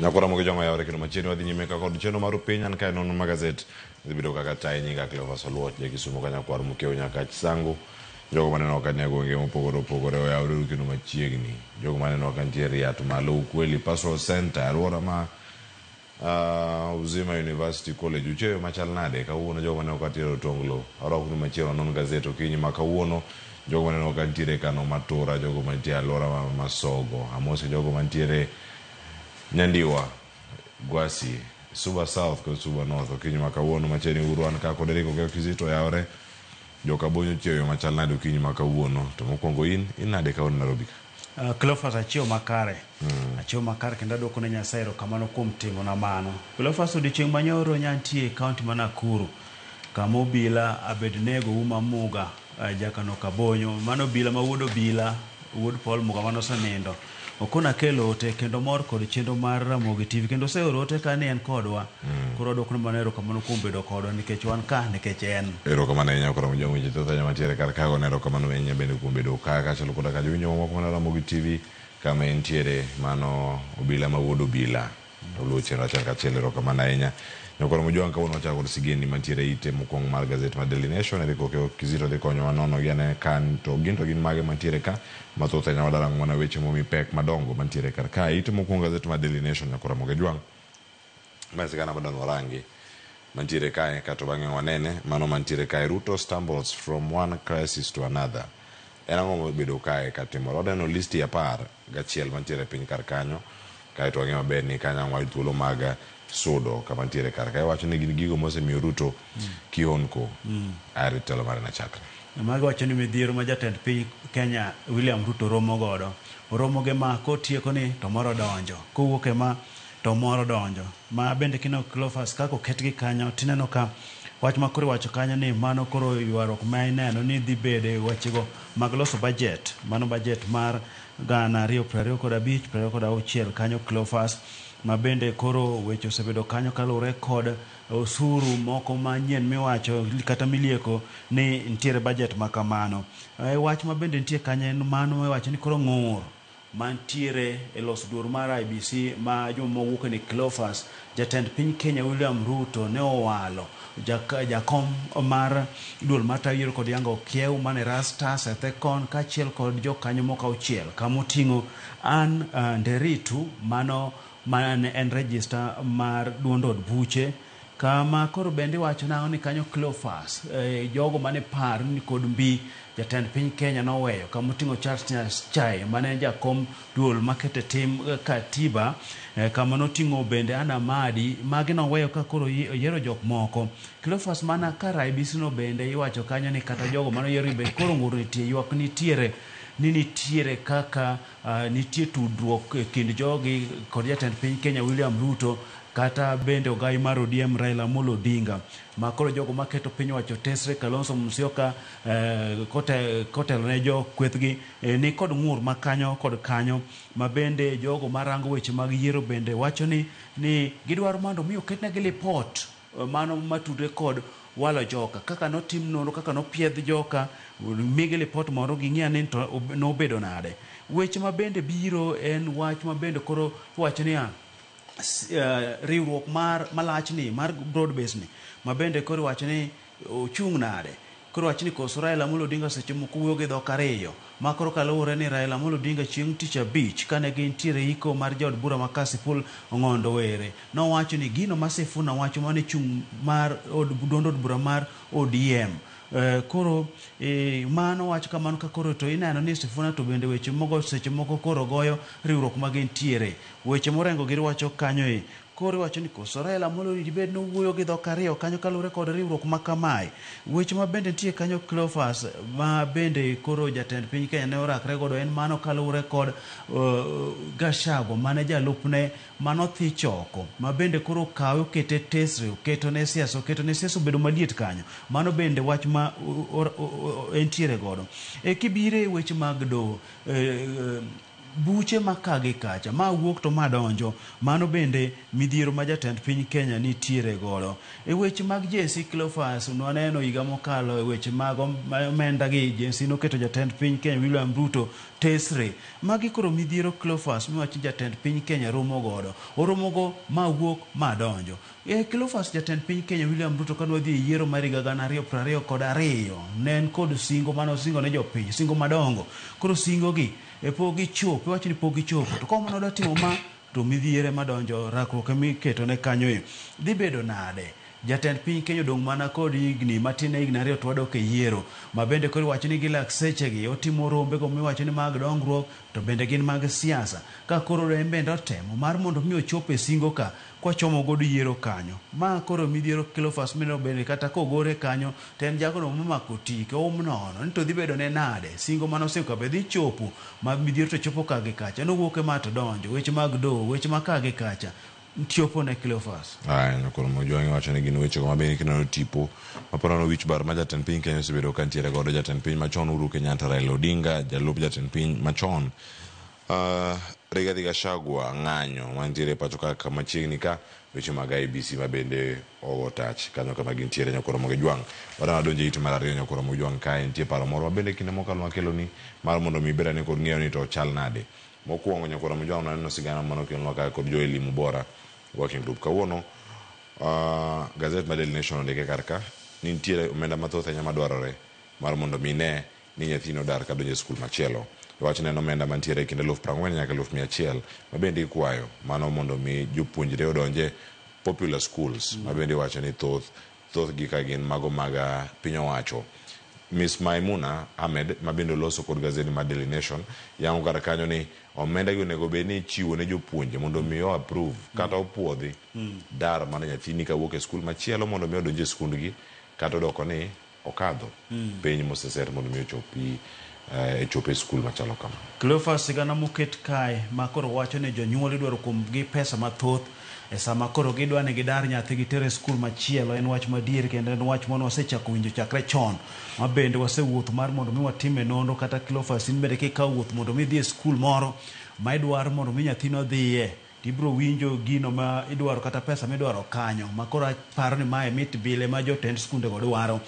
Nyakora mogi joma yawre kendo machiegni wadhi nyime ka kod chenro mar piny an kae nono magazet dhi bedo kaka tayi nyinga Cleophas Oluoch ja Kisumo ka nyakwar Mukeu Nyakach Sangu. Jogo maneno ka nie gwenge mopogore opogore oyawre uru kendo machiegni. Jogo maneno ka nitie Riat malo Ukweli Pastoral Center alwora ma Uzima University College ucheyo machal nade kawuono jogo maneno ka nitiere Otonglo arwakonu machiegni wanon gazet okinyi ma kawuono. Jogo maneno ka nitiere Kano Matura, jogo mantie alwora ma Masogo, amosi jogo mantiere Nyandiwa, Gwasi, Suba South kod Suba North okinyi ma kawuono machiegni uru an ka kod Eric Okeyo Kizito oyawre. Joka Bonyo ochiewo yo machal nade okinyi ma kawuono to mokwongo in in nade kawuono Nairobi ka? Cleophas achiewo makare. Achiewo makare kendo aduoko ne Nyasaye erokamano kuom timona mano. Cleophas odiochieng' manyoro nyantie e kaunti ma Nakuru kama obila Abednego Uma Muga Jakano Kabonyo mano obila ma wuod obila wuod Paul Muga mane osenindo okona kel ote kendo mor kod chenro mar Ramogi TV kendo oseoro ote ka ni en kodwa. Koro aduoko ne mana erokamano kuom bedo kodwa nikech wan ka nikech en. Erokamano ahinya koro jowinjo thoth ahinya mantiere kar ka gone erokamano ahinya bende kuom bedo ka kaachiel koda ka jowinjo mamoko mana Ramogi TV kama entiere mano obila ma wuod obila oluwo chenro achiel kachiel erokamano ahinya. Nyakoro Mojwang' kawuono wachako kod sigendni mantiere e ite mokwongo mar gazet mar Daily Nation. Eric Okeyo Kizito dhi konyowa nono gi ane ka to gin to gin mage mantiere ka mathoth ahinya wadarango mana weche momi pek madongo mantiere kar ka. Ite mokwongo gazet mar Daily Nation Nyakoro Ramogi Ajwang' ma sigana madwa warangi mantiere kae kato bang'e wanene mano mantiere kae Ruto stumbles from one crisis to another. En ang'o mobedo kae katimore? Waneno listi 11 mantiere piny kar kanyo kaeto wang'eyo maber ni kanyo ang' wayud thuolo mag sudo kama ntiere kar kae. Iwacho ni gin gigo mosemiyo Ruto kihondko are telo mare nachakre. Magi wacho ni midhiero ma jatend piny Kenya William Ruto romo godo. Oromo gi ma kotieko ni to moro donjo. Kowuok e ma to moro donjo. Ma bende kineno Cleophas kaka oketgi kanyo tineno ka wach ma koro iwacho kanyo ni mano koro ywaruok ma ineno ni dhi bede wechego mag loso budget. Mano budget mar 2025 26 kanyo Cleophas ma bende koro weche osebedo kanyo kaluwore kod osuru moko manyien miwacho kata milieko ni nitiere budget ma kamano. Wach ma bende nitie kanyo en mano miwacho ni koro ng'ur mantiere e loso duol mar IEBC ma juma mowuok ni Cleophas jatend piny Kenya William Ruto ne owalo jakom mar duol matayo yiero kod yango kiew mane Erastus Ethekon kaachiel kod jokanyo moko auchiel kamoting'o Ann Nderitu mano mane en register mar duond od buche kama koro bende iwacho nang'o ni kanyo Cleophas jogo mane par ni kod mbi jatend piny Kenya noweyo kamoting'o Charles Nyachae mane en jakom duol makete tim katiba kama noting'o bende Anna Amadi magi noweyo ka koro oyiero jok moko. Cleophas mana kar IEBC no bende iwacho kanyo ni kata jogo mane oyiero be koro ng'ur nitie ywak nitiere ni nitiere kaka nitie tudruok e kind jogi kod jatend piny Kenya William Ruto kata bende ogai mar ODM Raila Amolo Odinga ma koro jogo maketo piny owacho tesre Kalonzo Musyoka kotelo ne jo kwethgi ni kod ng'ur ma kanyo kod kanyo ma bende jogo marango weche mag yiero bende wacho ni gidwaro mondo mi oketnegi lipot mano matudre kod walo joka kaka notim nonro kaka nopiedh joka migi lipot mondo ging'i ane to nobedo nade. Weche ma bende biro en wach ma bende koro iwacho niya riwruok mar malachni mar broad base ni ma bende koro iwacho ni ochung' nade. Koro wach ni koso Raila Amolo Odinga seche moko wuoyo gi dhok ariyo ma koro kaluwore ni Raila Amolo Odinga chieng' tich abich kane gintiere iko mar jaod bura ma Kasipul Ong'ondo Were nowacho ni gino ma Sifuna wacho mano chung' mar duond od bura mar ODM. Koro mano wacho kamano ka koro to ineno ni Sifuna to bende weche mogo seche moko koro goyo riwruok ma gintiere. Weche morengo gi wacho kanyo e koro iwacho ni koso Raila Amolo dibed nowuoyo gi dhok ariyo kanyo kaluwore kod riwruok ma kamae. Weche ma bende nitie kanyo Cleophas ma bende koro jatend piny Kenya ne orakre godo en mano kaluwore kod Gachagua mane jalupne manothi choko ma bende koro okawe okete tesre oketone siasa oketone siasa obedo maliet kanyo. Mano bende wach ma entiere godo. Kibire weche mag doho Buche ma ka gi kacha, ma wuok to ma donjo, mano bende midhiero ma jatend piny Kenya nitiere godo. E weche mag JSC Cleophas, nwaneno higa mokalo e weche mag omenda gi JSC noketo jatend piny Kenya William Ruto tesre. Magi koro midhiero Cleophas miwacho ni jatend piny Kenya romo godo. Oromo go ma wuok ma donjo. E Cleophas jatend piny Kenya William Ruto kane wadhi e yiero mar higa 2022 ne en kod singo mane osingo ne jopiny, singo madongo. Koro singo gi e pok gichopo, iwacho ni pok gichopo. To koro mane odwa timo ma to midhiere madonjo rakruok emiketo ne kanyo e. Dhi bedo nade? Jatend piny Kenya odong' mana kod higni matin ne higni 2 to wadok e yiero. Ma bende koro iwacho ni gilak sechegi otimo rombego miwacho ni mag dongruok to bende gin mag siasa. Ka koro en bende otemo mar mondo mi ochop e singo ka kwachomo godo yiero kanyo. Ma koro midhiero Cleophas mineno bende kata kogore kanyo to en jagono momako tike oum nono ni to dhi bedo ne nade. Singo mane osingo ka be dhi chopo ma midhiero to chopo ka gi kacha. Nowuok e ma to donjo weche mag doho weche ma ka gi kacha chopo ne Cleophas. Aya, nyakoro Mojwang' wacho ni gin wechego ma bende kineno tipo maparano wich bar ma jatend piny Kenya osebedo ka nitiere godo jatend piny machon Uhuru Kenyatta, Raila Odinga, jalup jatend piny machon Rigathi Gachagua, ng'anyo mantiere e pacho ka machiegni ka weche mag IEBC ma bende ogo tach kanyo kama gintiere nyakoro Mojwang'. Wadwa donjo e it mar ariyo nyakoro Mojwang' kae nitie paro moro ma bende kinde mokalo makeloni mar mondo mi ibed ane kod ng'eyo ni to chal nade. Mokwongo nyakoro Mojwang' naneno sigana mano kelonwa ka kod jo Elimu Bora Working Group. Kawuono gazet mar Daily Nation ondike kar ka ni nitiere omenda mathoth ahinya madwarore mar mondo mi ne ni nyathini odar kadonjo e skul machielo. Iwacho ni en omenda mantiere e kind 40,000 nyaka 100,000 ma bende ikwayo mano mondo mi jopuonjre odonje popular schools ma bende iwacho ni thothgi ka gin mago mag piny owacho. Miss Maimuna Ahmed ma bende oloso kod gazeti mar Daily Nation yango kar kanyo ni omenda gi onego bed ni ichiwo ne jopuonje mondo mi o approve kata opuodhi dar mar nyathini kawuok e skul machielo mondo mi odonj e skundgi kata odoko ni okadho penj moseset mondo mi ochopi e chop e skul machalo kama. Cleophas sigana moket kae ma koro wacho ni jonyuol idwaro kuom gi pesa mathoth e sama koro gidwa ni gidar nyathi gitere skul machielo en wach madier kendo en wach mane wasechako winjo chakre chon ma bende wasewuotho mar mondo mi watime nonro kata Cleophas in bende kikawo wuoth mondo mi idhi e skul moro ma idwaro mondo mi nyathino odhiye tibiro winjo gino ma idwaro kata pesa midwaro kanyo ma koro aparo ni mae mit bile ma jotend skunde go dwaro.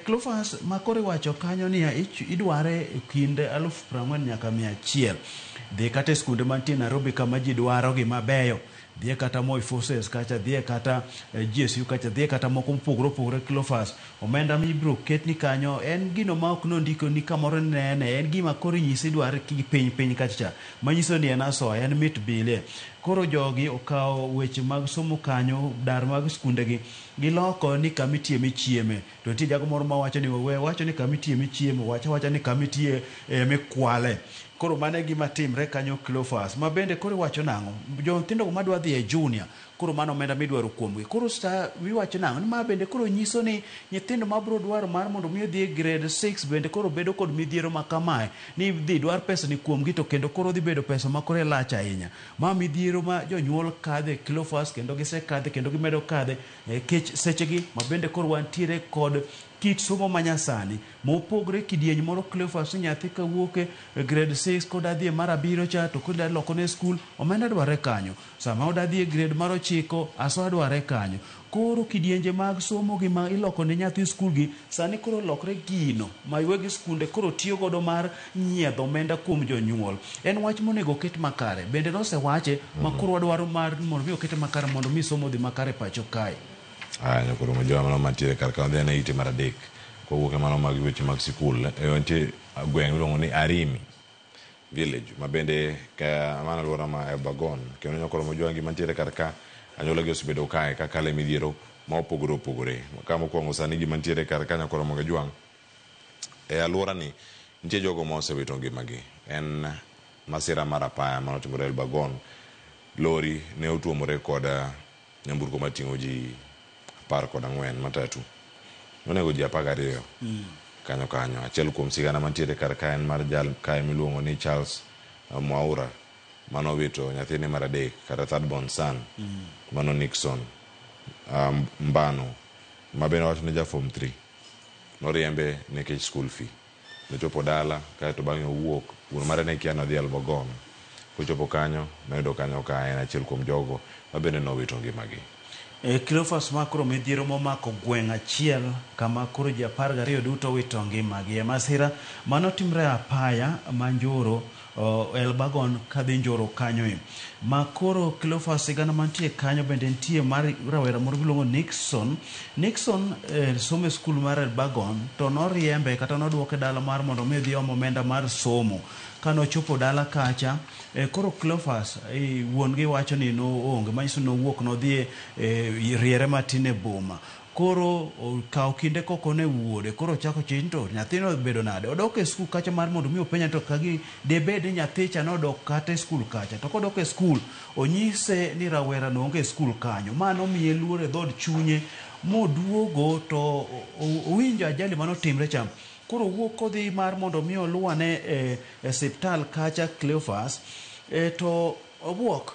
Cleophas ma koro iwacho kanyo niya idware e kind 40,000 nyaka 100. Dhi kata e skunde mantie Nairobi kama ji dwaro gi mabeyo. Dhiye kata Moi Forces kacha, dhiye kata GSU kacha, dhiye kata moko mopogore opogore Cleophas. Omenda mibiro ketni kanyo en gino ma ok nondiko ni kamoro nene, en gima koro inyisi idware gi piny piny kacha cha. Manyiso ni en asoya, en mit bile. Koro jogi okawo weche mag somo kanyo, dar mag skunde gi, giloko ni kama itiye michieme. To nitie jago moro mawacho ni we wacho ni kama itiye michiemo, wach awacha ni kama itiye mikwale. Koro mano e gima timre kanyo Cleophas. Ma bende koro iwacho nang'o? Jo nyithindo go madwa dhi e junior, koro mano omenda midwaro kuomgi. Koro sa iwacho nang'o? Ni ma bende koro nyiso ni nyithindo mabiro dwaro mar mondo mi odhi e grade 6 bende koro bedo kod midhiero ma kamae. Ni idhi dwar pesa ni kuomgi to kendo koro dhi bedo pesa ma kore lach ahinya. Ma midhiero ma jonyuol kadhe Cleophas kendo gisekadhe kendo gimedo kadhe kech sechegi ma bende koro wantiere kod kit somo manyasani mopogre kidieny moro Cleophas ni nyathi kawuok e grade 6 koda dhi e mar 7 cha to koda lokone e skul omenda dwarre kanyo. Sama oda dhi e grade mar 9 asoya dwarre kanyo. Koro kidienje mag somo gi ma iloko ne nyathi skul gi sani koro lokre gino ma weg skunde koro tiyo godo mar nyiedho omenda kuom jonyuol. En wach monego oket makare. Bende nosewache ma koro wadwaro mar mondo mi okete makare mondo mi somo odhi makare pacho kae. Aya, nyakoro Mojwang' mano mantiere kar ka wadhi ane ite mar 3 kowuok e mano mag weche mag sikul. Nitie gweng' miluongo ni Arimi village ma bende ka mano alwora ma Elbagon kendo nyakoro Mojwang' gima ntiere kar ka anyuola gi osebedo kae ka kale midhiero ma opogore opogore. Ka mokwongo sani gima ntiere kar ka nyakoro Mojwang' e alwora ni nitie jogo ma osewito ngimagi. En masira mar apaya manotimore Elbagon. Lori ne otuomore kod nyamburko mating'o ji 14 matatu. Nonego ji 12 kanyo kanyo. Achiel kuom sigana mantiere kar ka en mar jal kae miluongo ni Charles Mwaura manowito nyathine mar 3 kata third born son mano Nixon Mbano ma bende wacho ni ja form 3 noriembe nikech school fee. Nochopo dala kaeto bang'e owuok wuon mare ne kia nodhi Elbagon. Kochopo kanyo, noyudo kanyo ka en achiel kuom jogo ma bende nowito ngimagi. E Cleophas ma koro midhiero momako gweng' achiel kama koro ji 12 duto owito ngimagi e masira mano timre apaya ma Njoro Elbagon kadhi Njoro kanyo e. Ma koro Cleophas sigana mantie kanyo bende nitie mar rawera moro miluongo Nixon. Nixon somo e skul mar Elbagon to noriembe kata nodwoke dala mar mondo mi odhi om omenda mar somo. Kanochopo dala kacha koro Cleophas wuon gi wacho ni noonge manyiso ni nowuok nodhi riere matin e boma. Koro okawo kinde kokone wuode koro ochako chich to nyathino obedo nade odok e skul kacha mar mondo mi openja to kagi debed ni nyathi cha nodok kata e skul kacha to kodok e skul onyise ni rawera no onge e skul kanyo ma nomiye luor e dhood chunye moduogo to owinjo ajali manotimre cha koro owuok kodhi mar mondo mi oluwane e siptal kacha Cleophas to obuok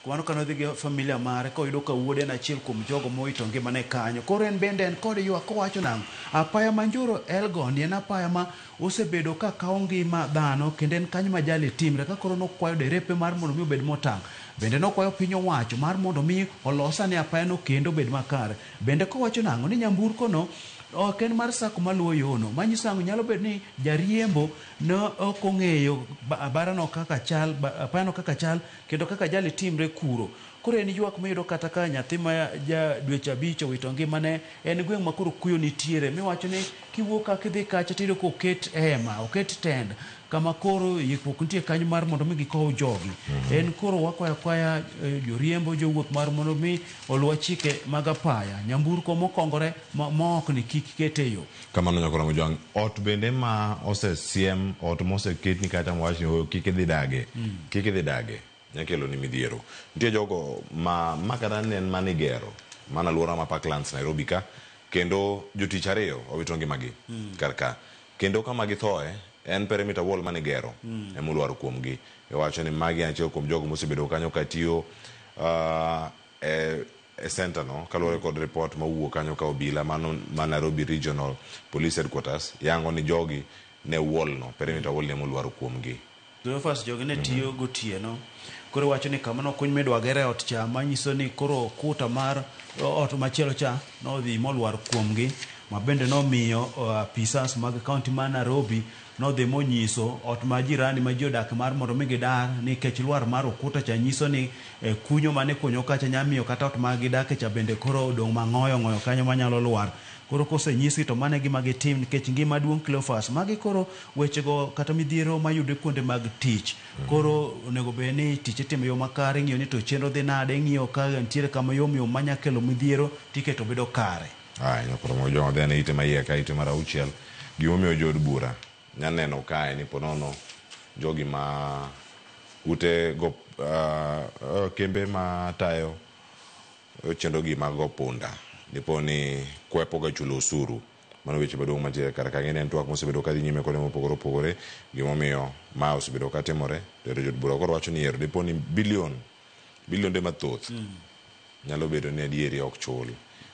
Mano kane odhi gi familia mare koyudo ka wuode en achiel kuom jogo mowito ngimane kanyo. Koro en bende en kod ywak kowacho nang'o? Apaya ma Njoro Elgon en apaya ma osebedo ka kawo ngima dhano kendo en kanyo ma jali timre ka koro nokwayo derepe mar mondo mi obed motang'. Bende nokwayo piny owacho mar mondo mi olos ane apayano kendo obed makare. Bende kowacho nang'o ni nyamburko no ok en mar sako maluwo yono. Manyiso ang'o? Nyalo bedo ni jariembo ne ok ong'eyo barano kaka chal, apayano kaka chal kendo kaka jali timre kuro. Koro en ywak miyudo kata ka nyathi ma ja dweche 5 owito ngimane, en gweng' ma koro kuyo nitiere. Miwacho ni kiwuok ka kidhi kacha tiyudo ka oket hema, oket tent kama koro yikruok nitie kanyo mar mondo mi gikow jogi. En koro wakwayo akwaya joriembo jowuoth mar mondo mi oluw chike mag apaya. Nyamburko mokongore mookni kik ket e yo. Kamano nyakora Mojwang', ot bende ma osesiem, ot moseketni kata mowach ni kik idhi dage, kik idhi dage, nyakelo ni midhiero. Nitie jogo ma kata ne en mana igero, mana alwora ma Parklands Nairobi ka, kendo jotich 2 owito ngimagi kar ka. Kendo kama githoe, en perimeter wall mane igero, emolwar kuomgi. Iwacho ni magi achiel kuom jogo mosebedo kanyo katiyo e center no, kaluwore kod report mowuok kanyo ka obila mano ma Nairobi Regional Police Headquarters yango ni jogi ne wall no, perimeter wall ne molwar kuomgi. Cleophas jogi ne tiyo gotieno. Koro wacho ni kama nokuny midwa gere ot cha manyiso ni koro kuta mar ot machielo cha nodhi molwar kuomgi ma bende nomiyo apisas mag kaunti ma Nairobi nodhi monyiso ot ma jirani ma ji odak mar mondo mi gidar nikech lwar mar ukuta cha nyiso ni kunyo mane kunyo kacha nyamiyo kata ot ma gidake cha bende koro odong' mang'oyo ng'oyo kanyo manyalo lwar. Koro kosenyisgi to mano e gima gitim nikech ngima duong' Cleophas. Magi koro wechego kata midhiero mayudre kuonde mag tich. Koro onego bed ni tich itimo e yo makare, ing'iyo ni to chenro dhi nade, ing'iyo ka nitiere kama yom yom manya kelo midhiero tiketo bedo kare. Aya, nyakoro Mojwang' odhi ane ite ma iye ka ite mar 6. Gimomiyo jood bura nyaneno kae ni ponono jogi ma ute go kembe ma tayo chenro gi mag go punda dipo ni kwepo ga chulo osuru. Mano weche maduong' mantiere kar ka. Ng'eni en twak mosebedo kadhi nyime kuonde mopogore opogore. Gimomiyo ma osebedo katimore, to jood bura koro wacho ni ero dipo ni bilionde mathoth nyalo bedo ni adieri ok chul.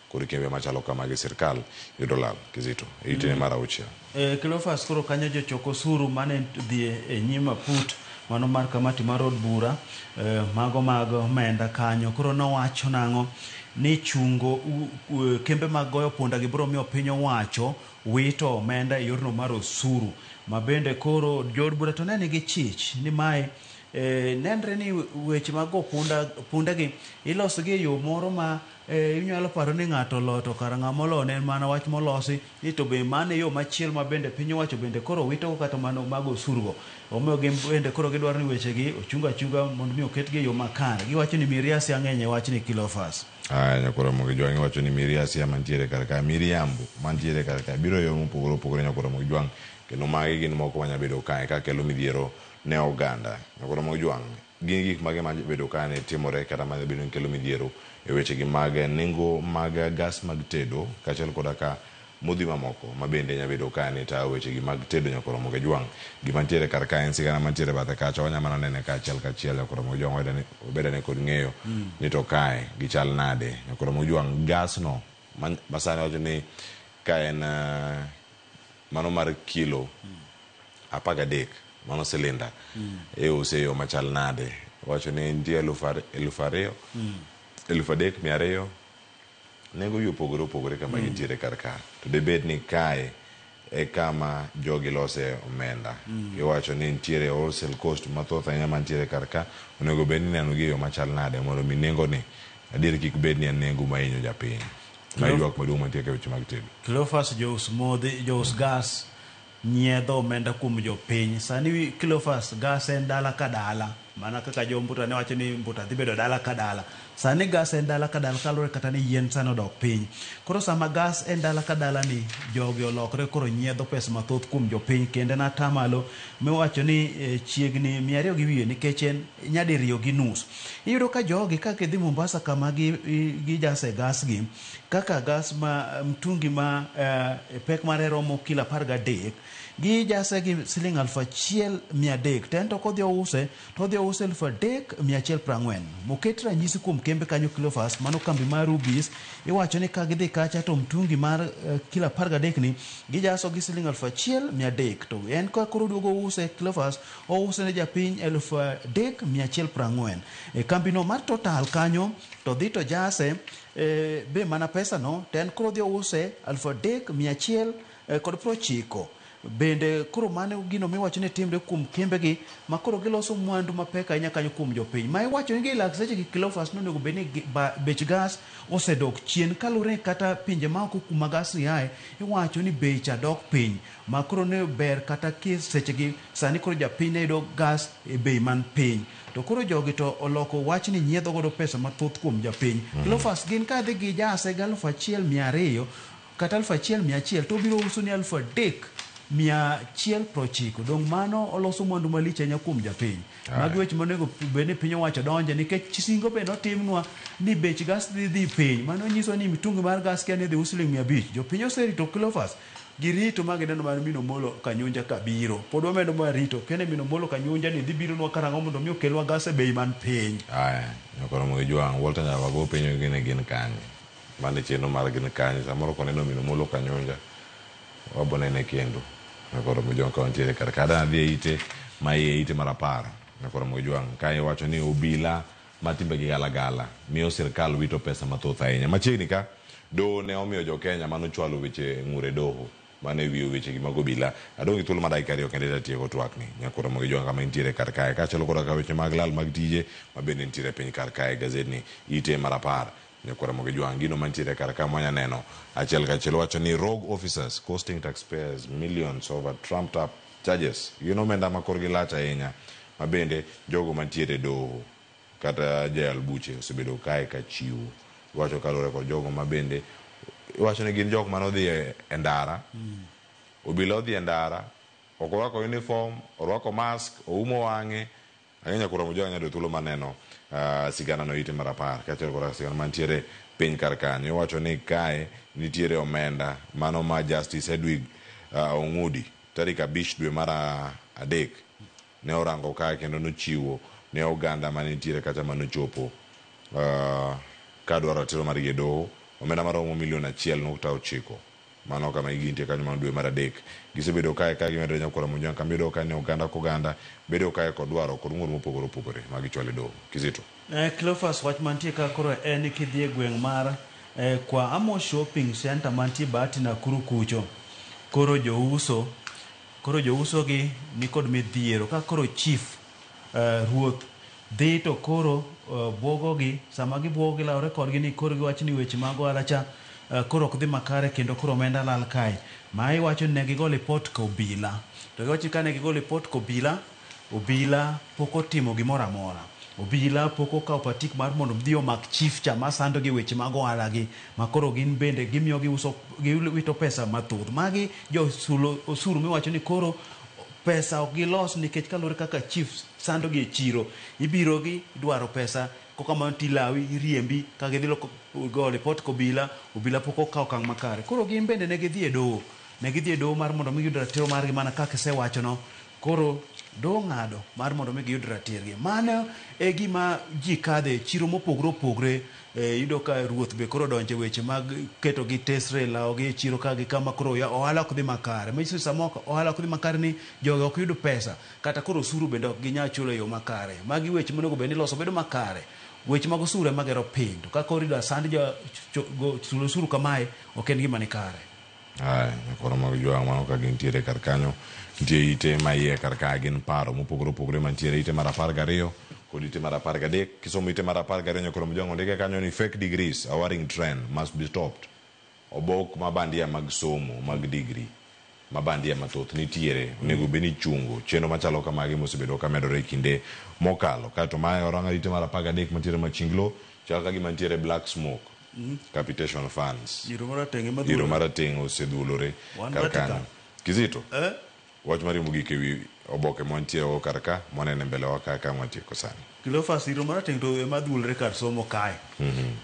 Koro kembe machalo kamagi sirkal yudo lal. Kizito, itene mar 6. Cleophas koro kanyo jochok osuru mane dhi e nyim aput mano mar kamati mar od bura mago mag omenda kanyo. Koro nowacho nang'o ni chungo kembe mag goyo punda gi biro miyo piny owacho wito omenda e yorno mar osuru. Ma bende koro jood bura to ne nigi chich ni mae nenre ni weche mag go punda gi iloso gi e yo moro ma inyalo paro ni ng'ato olo to kara ng'ama olo ne en mana wach molosi ni to be mano e yo machielo ma bende piny owacho bende koro wito go kata mano mag osuru go. Omiyo gin bende koro gidwaro ni weche gi ochung achunga mondo mi oketgi e yo makare. Giwacho ni miriasi ang'eny e wachni Cleophas. Aya, nyakoro Mojwang' iwacho ni miriasi mantiere kar ka, miriambo mantiere kar ka biro e yo mopogore opogore nyakoro Mojwang', kendo magi gin moko manya bedo kae ka kelo midhiero ne oganda. Nyakoro Mojwang', gin gik mage ma bedo ka ne timore kata ma bedo ni kelo midhiero e weche gi mag nengo mag gas mag tedo kaachiel koda ka modhi mamoko ma bende nya bedo ka ni tayo weche gi mag tedo nyakoro Mojwang'. Gima ntiere kar ka en sigana mantiere bathe kacha, wanya mana nene ka achiel kachiel nyakoro Mojwang' wabed ane kod ng'eyo ni to kae gichal nade. Nyakoro Mojwang', gas no ma sani wacho ni ka en mano mar kilo 13 Mano silinda iuse e yo machal nade? Wacho ni nitie 2000, 3200. Nengo gi opogore opogore kama gintiere kar ka. To dibed ni kae e kama jogi lose omenda. Iwacho ni nitiere wholesale cost mathoth ahinya mantiere kar ka. Onego bed ni ineno gi e yo machal nade mondo mi nengo ni adier kik bed ni en nengo mahinyo japiny. Ma e ywak maduong' mantie ka weche mag tedo. Cleophas jous modhi, jous gas nyiedho omenda kuom jopiny. Sani Cleophas gas en dala ka dala. Mana kaka jo Mbuta ne wacho ni Mbuta dhi bedo dala ka dala. Sani gas en dala ka dala kaluwore kata ni yien sani odok piny. Koro sama gas en dala ka dala ni jogi olokre koro nyiedho pesa mathoth kuom jopiny kendo en atamalo miwacho ni chiegni 200 gi wiye nikech en nyadiriyo gi nus. Iyudo ka jogi ka gidhi Mombasa kama gijase gas gi kaka gas ma mtungi ma pek mare romo kilo 13 gijase gi siling 1300 to en to kodhi ouse to odhi ouse 3140. Moket ranyisi kuom kembe kanyo Cleophas, mano kambi mar Rubis, iwacho ni ka gidhi kacha to mtungi mar kilo 13 ni gijaso gi siling 1300 to en ka koro oduogo ouse Cleophas ouse ne japiny 3140. E kambino mar Total kanyo to dhi to jase be mana pesa no to en koro odhi ouse 3100 kod 90. Bende koro mano gino miwacho ni timre kuom kembegi ma koro giloso mwandu mapek ahinya kanyo kuom jopiny. Ma iwacho ni gilak seche gi Cleophas nonego bed ni bech gas osedok chien kaluwore ni kata pinje maoko kuma gas ni aye iwacho ni becha dok piny ma koro ne ber kata ki seche gi sani koro japiny ne yudo gas e bei man piny. To koro jogi to oloko wach ni nyiedho godo pesa mathoth kuom japiny. Cleophas gin ka dhi gijase gi 1200 kata 1100 to obiro uso ni 3190. Dong' mano oloso mwandu malich ahinya kuom japiny. Magi weche monego bed ni piny owacho donje nikech singo be notimnwa ni bech gas dhi dhi piny. Mano nyiso ni mitungi mar gas kia ni dhi us siling 500. Jopiny oserito Cleophas girito ma gineno mar Mino Molo Kanyunja kabiro. Pod wamedo mana rito. Kene Mino Molo Kanyunja ni dhi bironwa karang'o mondo mi okelwa gas e bei man piny. Aya, nyakoro mogi jwang' Walter Nyawago penjo gi ni gin kanye. Mane chenro mar gin kanye. Samoro koneno Mino Molo Kanyunja wabo nene kendo. Nyakoro mogi jwang' ka wantiere kar ka. Adwa dhi e ite ma iye ite mar 10. Nyakoro mogi jwang' ka iwacho ni obila ma timbegi galagala miyo sirkal wito pesa mathoth ahinya. Machiegni ka doho ne omiyo jo Kenya manochwalo weche ng'ur e doho mane wiyo weche gi mag obila. Adong' gi thuolo mar dakika 2 kende tatieko twakni. Nyakoro mogi jwang' kama intiere kar kae. Kaachiel koda ka weche mag lal mag tije ma bende nitiere piny kar kae gazetni ite mar 10. Nyakoro mogi jwang' gino mantiere kar ka mwanya neno achiel kachiel wacho ni rogue officers costing taxpayers millions over trumped up charges. Gin omenda ma korgi lach ahinya ma bende jogo mantiere e doho kata jayal buche osebedo kae ka chiwo. Iwacho kaluwore kod jogo ma bende iwacho ni gin jok mane odhi e ndara. Obila odhi e ndara, ok orwako uniform, orwako mask, oumo wang'e. Ang'e nyakoro mojo nyado thuolo maneno sigana no ite mar 10 kaachiel kod sigana mantiere piny kar kanyo. Iwacho ni kae nitiere omenda mano ma Justice Edwig Ong'udi tarik 5 dwe mar 3 ne orango kae kendo nochiwo ne oganda mane nitiere kacha manochopo ka dwaro ratiro margi e doho omenda maromo milion 1.9. Mano kama gintie kanyo mano dwe mar 3. Gisebedo kae ka gimedore nyakoro Mojwang' kama iyudo ka ni oganda koganda bedo kae kod dwaro kod ng'ur mopogore opogore ma gichwalo e doho. Kizito. Cleophas wach mantie ka koro en ni kidhi e gweng' mar kwa Amo Shopping Center mantie Bahati Nakuru kucho. Koro jouso gi nikod midhiero ka koro chief ruoth dhi to koro buogo gi sama gibuogo gi lawre kodgi ni koro giwacho ni weche mag ohala cha koro ok dhi makare kendo koro omenda lal kae. Ma iwacho ni ne gigo lipot ka obila. To giwacho ni kane gigo lipot ka obila, obila pok otimo gimoro amora. Obila pok okawo patik mar mondo odhi omak chief cha masando gi weche mag ohala gi ma koro gin bende gimiyo giuso giwito pesa mathoth. Magi josulo osuru miwacho ni koro pesa ok gilos nikech kaluwore kaka chief sando gi e chiro. Ibiro gi dwaro pesa kokamano tilawi iriembi ka gidhi loko go lipot ka obila, obila pok okawo okang' makare. Koro gin bende ne gidhi e doho. Ne gidhi e doho mar mondo mi giyud ratiro margi mana kaka isewachono. Koro Doho ng'ado mar mondo mi giyud ratirgi. Mano e gima ji kadhe e chiro mopogore opogore. Iyudo ka ruoth be koro odonjo e weche mag keto gi tesre, lawo gi e chiro ka gi kama koro ohala ok dhi makare. Manyiso ni sama ohala ok dhi makare ni jogi ok yud pesa, kata koro osuru bende ok ginyal chulo e yo makare. Magi weche monego bed ni iloso bedo makare. Weche mag osuru ema gero piny. To kaka orido asand jo chulo osuru kamae ok en gima ni kare. Aya, nyakoro mag jwang' mano ka gintiere kar kanyo. Nitie ite ma iye kar ka gin paro mopogore opogore mantiere ite mar 12 kod ite mar 13. Kisomo ite mar 12 nyakoro mjwang' ondike kanyo ni fake degrees, a worrying trend must be stopped. Obok ma bandia mag somo mag degree ma bandia mathoth nitiere onego bed ni ichungo chenro machalo kamagi mosebedo ka medore e kinde mokalo. Kaeto mae oranga ite mar 13 mantiere Machinglo chal ka gima nitiere black smoke. Capitation funds. Iro marateng' ema Iro marateng' osedhulore kar kanyo. Kizito. Wach mari mogik ewi oboke mwantie go kar ka mwaneno e mbele wa ka ka mwatieko sani. Cleophas, iro marateng' to ema dhulore kar somo kae.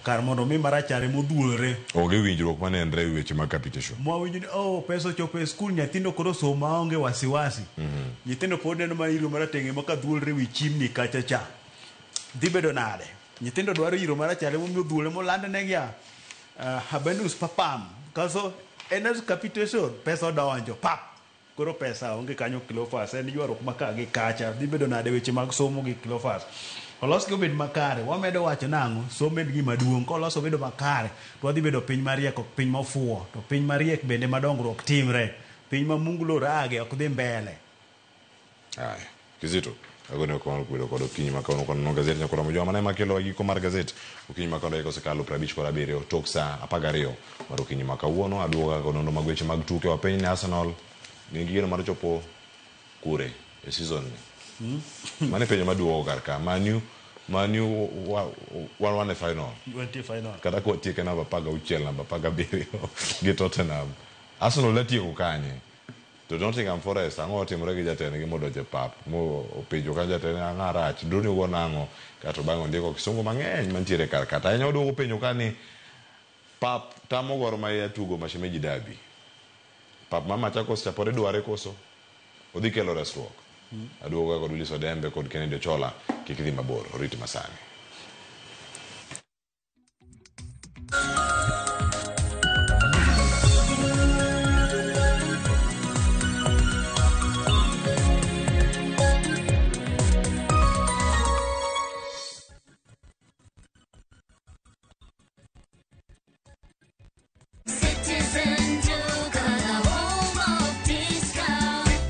Kar mondo mi marachar ema odhulore. Onge winjruok manenre e weche mag capitation. Mwawinjo ni oh, pesa ochopo e skul, nyithindo koro somo maonge wasiwasi. Nyithindo pod neno mana iro marateng' ema ka dhulore wi chimni kacha cha. Dhi bedo nade? Nyithindo dwaro iro marachar emomiyo odhulore moland negi a habenus papam. Kaso en as capitation, pesa odonjo pap. Koro pesa onge kanyo Cleophas, en ywaruok ma ka gi kacha. Dhi bedo nade weche mag somo gi Cleophas? Olos gi obed makare. Wamedo wacho nang'o? Somo en gima duong'. Kolos obedo makare, to wadhi bedo piny mariek ok piny mofuwo. To piny mariek bende ma dongruok timre. Piny ma munglo rage ok dhi mbele. Aya, Kizito, agone okamano kubedo kod okinyi ma kawuono konono gazet nyakoro mojwa mane makelo giko mar gazet okinyi ma kawuono dakika osekalo 57 tok saa 12 mar okinyi ma kawuono. Aduogo kaka nonro mag weche mag tuke wapenj ni Arsenal nigi geno mar chopo kure e season ni. Mano e penjo maduogo kar ka. Manu wan e final. Wantie final. Kata ka watieke namba 16 namba 17 gi Tottenham. Arsenal datieko kanye? To Nottingham Forest ang'o otimore gi jatendgi modonjo e pap mo openjo ka jatend ang'a rach droni ugo nang'o kato bang'e ondiko kisungu mang'eny mantiere kar ka. Ahinya oduogo penjo ka ni pap tamo Gor Mahia tugo Mashemeji Derby. Pap ma Machakos cha pod idware koso? Odhi kelo resruok. Aduogo ka kod Willis Odembe kod Kennedy Ochola kik idhi mabor orit masani.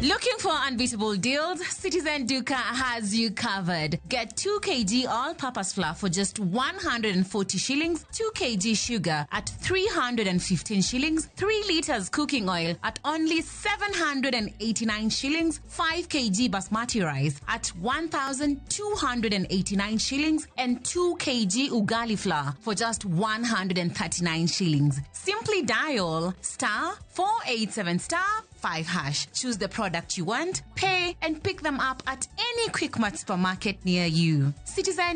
Looking for unbeatable deals? Citizen Duka has you covered. Get 2 kg all-purpose flour for just 140 shillings, 2 kg sugar at 315 shillings, 3 liters cooking oil at only 789 shillings, 5 kg basmati rice at 1,289 shillings, and 2 kg ugali flour for just 139 shillings. Simply dial star 487 star 5 hash. Choose the product you want, pay, and pick them up at any Quickmart supermarket near you. Citizen